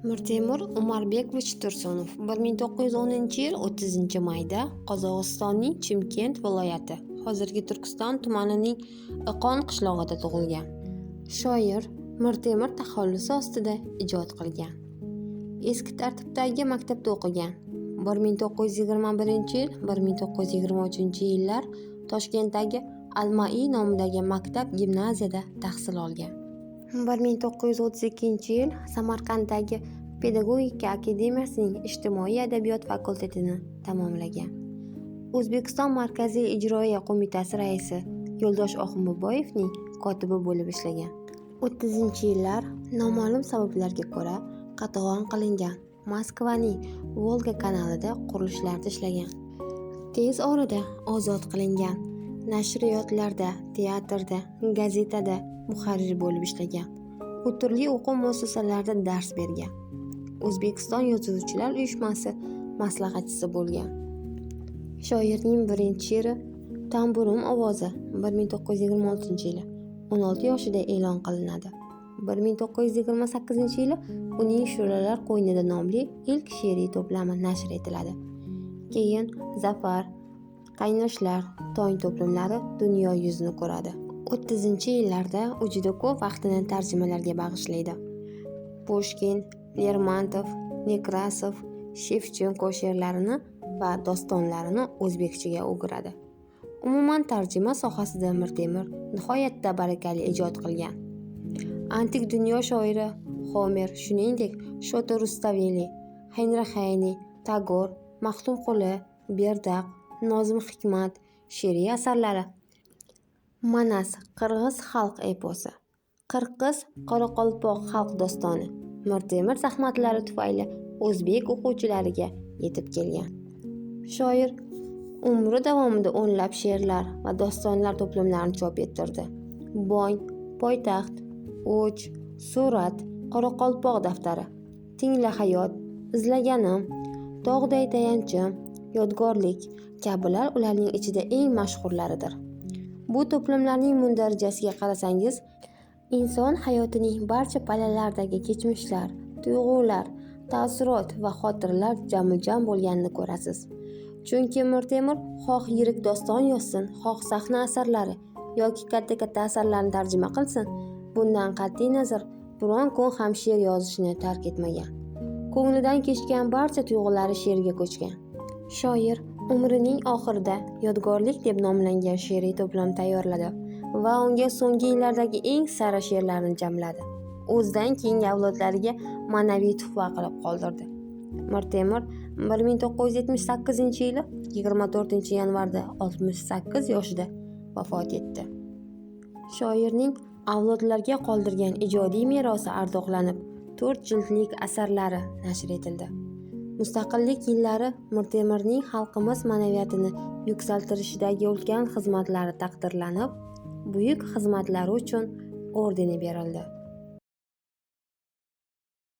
Mirtemur Umarbekovich Tursunov 1910-yil 30-mayda Qozog'istonning Chimkent viloyati, hozirgi Turkiston tumanining Iqon qishlog'ida tug'ilgan. Shoir Mirtemur taxallusi ostida ijod qilgan. Eski tartibdagi maktabda o'qigan. 1921-yil 1923-yillar Toshkentdagi Almai nomidagi maktab gimnaziyada tahsil olgan. 1932-yil Samarqanddagi Pedagogika akademiyasining ijtimoiy adabiyot fakultetini tamomlagan. O'zbekiston Markaziy ijroiya qo'mitasi raisi Yo'ldosh Oxunboboyevning kotibi bo'lib ishlagan. 30-yillar noma'lum sabablarga ko'ra qatag'on qilingan Moskvaning Volga kanalida qurilishlarda ishlagan. Tez orada ozod qilingan. Nashriyotlarda, teatrda, gazetada muharrir bo'lib ishlagan. U turli o'quv muassasalarida dars bergan. O'zbekiston Yozuvchilar uyushmasi maslahatchisi bo'lgan. Shoirning birinchi she'ri Tamburim ovozi 1926-yili 16 yoshida e'lon qilinadi. 1928-yili uning Shu'lalar qo'ynida nomli ilk she'riy to'plami nashr etiladi. Keyin Zafar, Qayndoshlar, Tong to'plamlari dunyo yuzini ko'radi. 30-yillarda u juda ko'p vaqtini tarjimalarga bag'ishlaydi. Pushkin, Lermontov, Nekrasov, Shevchenko she'rlarini va dostonlarini o'zbekchaga o'giradi. Umuman tarjima sohasida Mirtemur nihoyatda barakali ijod qilgan. Antik dunyo shoiri Homer, shuningdek, Shota Rustaveli, Henri Hayni, Tagor, Maxtumquli, Berdaq, Nozim Hikmat she'riy asarlari Manas qirg'iz xalq eposi, Qirqiz qoraqalpoq xalq dostoni Mirtemur zahmatlari tufayli o'zbek o'quvchilariga yetib kelgan. Shoir umri davomida o'nlab she'rlar va dostonlar to'plamlarini chop ettirdi. Bong, Poytaxt, O'ch, Surat, Qoraqalpoq daftari, Tingla hayot, Izlaganim, Tog'day tayanchim, Yodgorlik kabilar ularning ichida eng mashhurlaridir. Bu to'plamlarning mundarijasiga qarasangiz, inson hayotining barcha pallalaridagi kechmishlar, tuyg'ular, taassurot va xotiralar jamljam bo'lganini ko'rasiz. Chunki Mirtemur xoh yirik doston yozsin, xoh sahna asarlari yoki katta-katta asarlarni tarjima qilsin, bundan qat'iy nazar biron kun ham she'r yozishni tark etmagan. Ko'nglidan kechgan barcha tuyg'ulari she'rga ko'chgan. Shoir umrining oxirida Yodgorlik deb nomlangan she'riy to'plam tayyorladi va unga so'nggi yillardagi eng sara she'rlarni jamladi. O'zidan keyingi avlodlariga ma'naviy tuhfa qilib qoldirdi. Mirtemur 1978-yili 24-yanvarda 68 yoshida vafot etdi. Shoirning avlodlarga qoldirgan ijodiy merosi ardoqlanib, 4 jildlik asarlari nashr etildi. Mustaqillik yillari Mirtemurning xalqimiz ma'naviyatini yuksaltirishidagi ulkan xizmatlari taqdirlanib, buyuk xizmatlari uchun ordeni berildi.